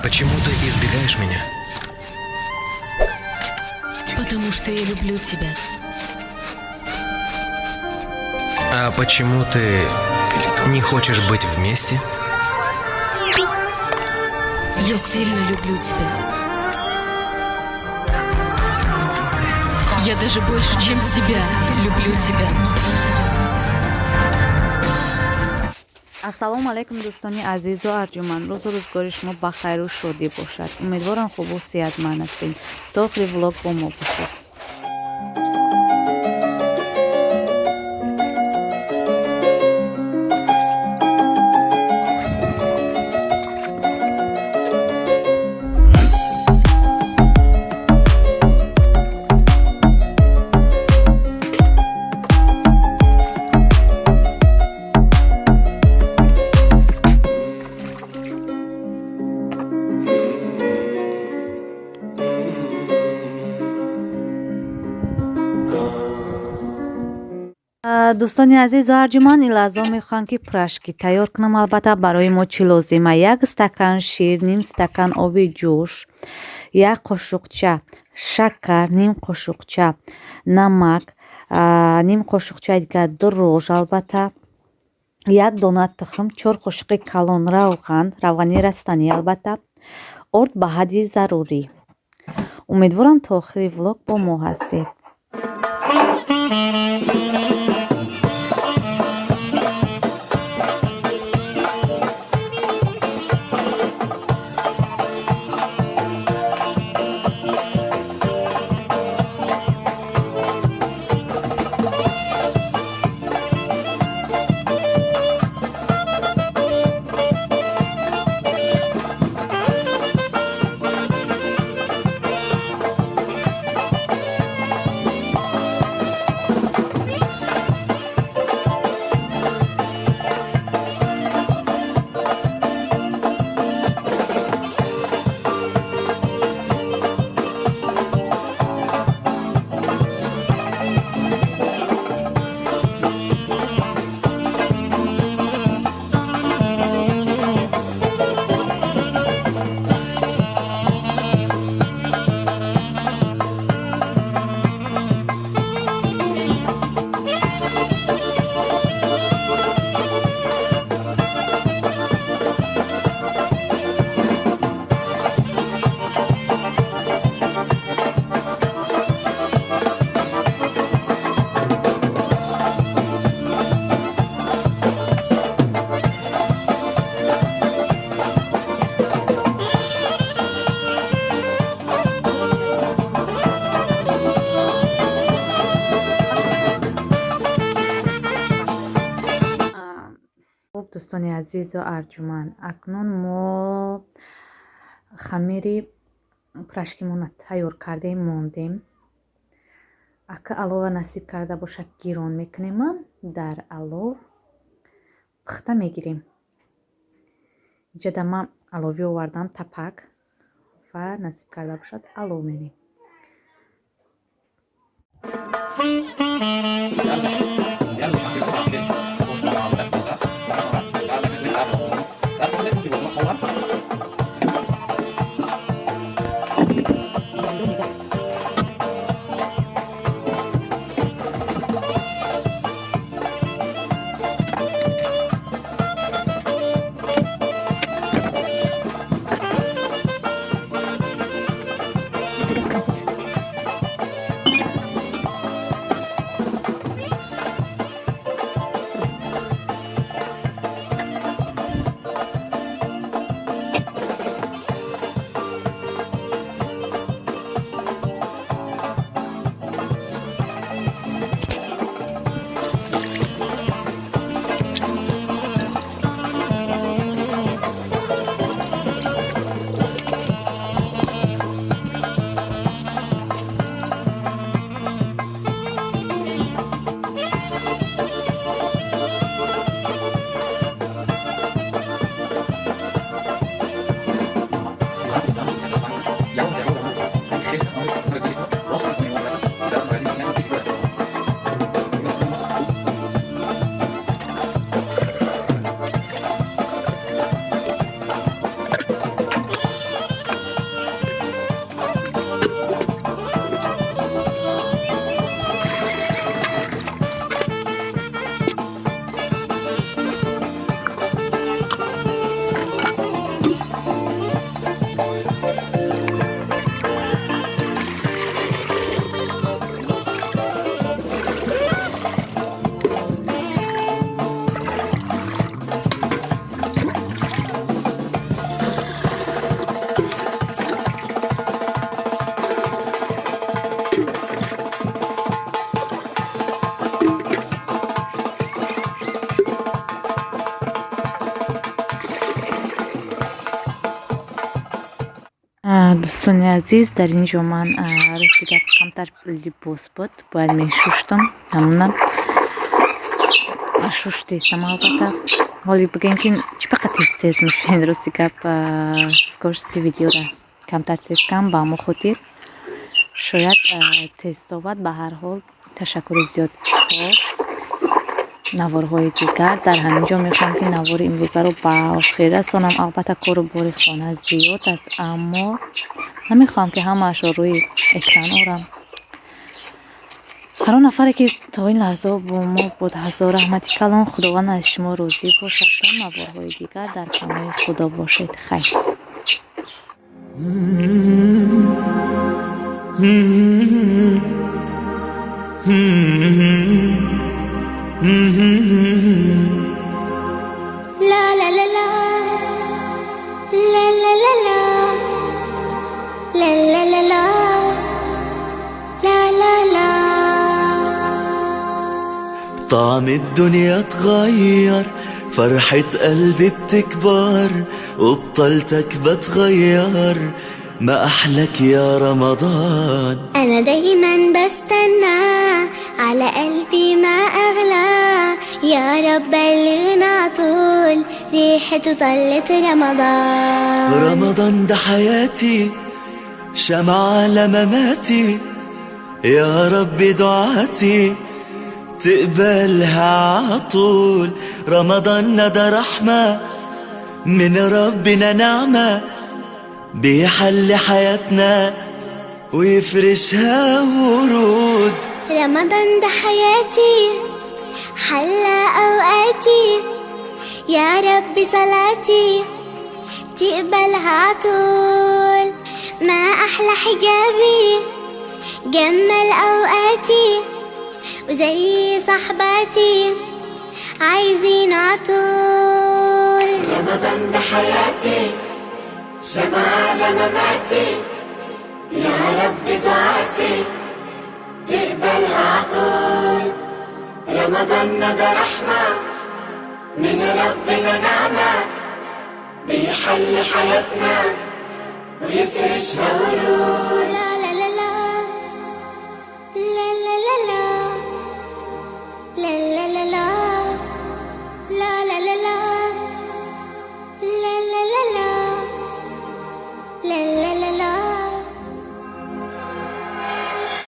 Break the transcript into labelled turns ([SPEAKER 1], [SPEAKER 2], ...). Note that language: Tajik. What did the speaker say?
[SPEAKER 1] Почему ты избегаешь меня?
[SPEAKER 2] Потому что я люблю тебя.
[SPEAKER 1] А почему ты не хочешь быть вместе?
[SPEAKER 2] Я сильно люблю тебя. Я даже больше, чем себя, люблю тебя.
[SPEAKER 3] Ассалому алайкум, дӯстони азизу арҷуманд. Рӯзу рӯзгори шумо ба хайру шодӣ бошад. Умедворам, хубу сеҳатманд ҳастед. То охири влог бо мо бошед. Дӯстони азизу арҷуманд, ин лаҳза мехоҳам, ки пирожки тайёр кунам. Албатта, барои мо чӣ лозима? Як стакан шир, ним стакан оби ҷӯш, як қошуқча шакар, ним қошуқча намак, ним қошуқчаи дигар дрожжи, албатта, як дона тухм, 4 қошуқи калон равған, равғани растанӣ, албатта, орд ба ҳадди зарурӣ. Умедворам, то охири влог бо мо ҳастед. Хуб, дӯстони азизу арҷуманд, акнун мо хамири пирожкимонро тайёр кардем, мондем. Ака алова насиб карда бошад, гирон мекунем, дар алов пухта мегирем. Инҷода ман аловӣ овардам, тапак, ва насиб карда бошад, алов мерем. Дӯстони азиз, дар ин ҷо ман, рости гап, камтар либос буд, бояд мешуштам. Ҳамона шуштесам. Албатта, ҳоли бигӯем, ки чӣ ба қад тез тез мешӯед. Рости гап, скорости видеора камтар тез кам, ба ҳамон хотир шояд тез совад. Ба ҳар ҳол, ташаккури зиёд, то наворҳои дигар. Дар ҳамин ҷо мехоҳам, ки навори имрӯзаро ба охир расонам. Албатта, кору бори хона зиёд аст, аммо намехоҳам, ки ҳамаашро рӯи экран орам. Ҳар он нафаре, ки то ин лаҳзаҳо бо мо буд, ҳазор раҳмати калон, Худованд аз шумо розӣ бошад. То наворҳои дигар дар паноҳи Худо бошед. Хайр.
[SPEAKER 4] La la la la, la la la la, la la la la, la la la.
[SPEAKER 5] طعم الدنيا اتغير، فرحة قلبي بتكبر، وبطلتك بتغير، ما أحلك يا رمضان.
[SPEAKER 4] أنا دايما بستنى، على قلبي ما أغلى، يا رب بلغنا طول ريحته طلت رمضان.
[SPEAKER 5] رمضان ده حياتي، شمعة لمماتي، يا رب دعاتي تقبلها عطول. رمضان ده رحمة من ربنا، نعمة بيحل حياتنا ويفرشها ورود.
[SPEAKER 4] رمضان ده حياتي، حلى أوقاتي، يا رب صلاتي تقبلها عطول. ما أحلى حجابي، جمل أوقاتي، وزي صحباتي عايزين عطول.
[SPEAKER 5] رمضان ده حياتي، شمعة لمماتي، يا رب دعاتي تقبلها عطول. رمضان ده رحمة من ربنا، نعمة بيحل حياتنا ويفرشها ورود.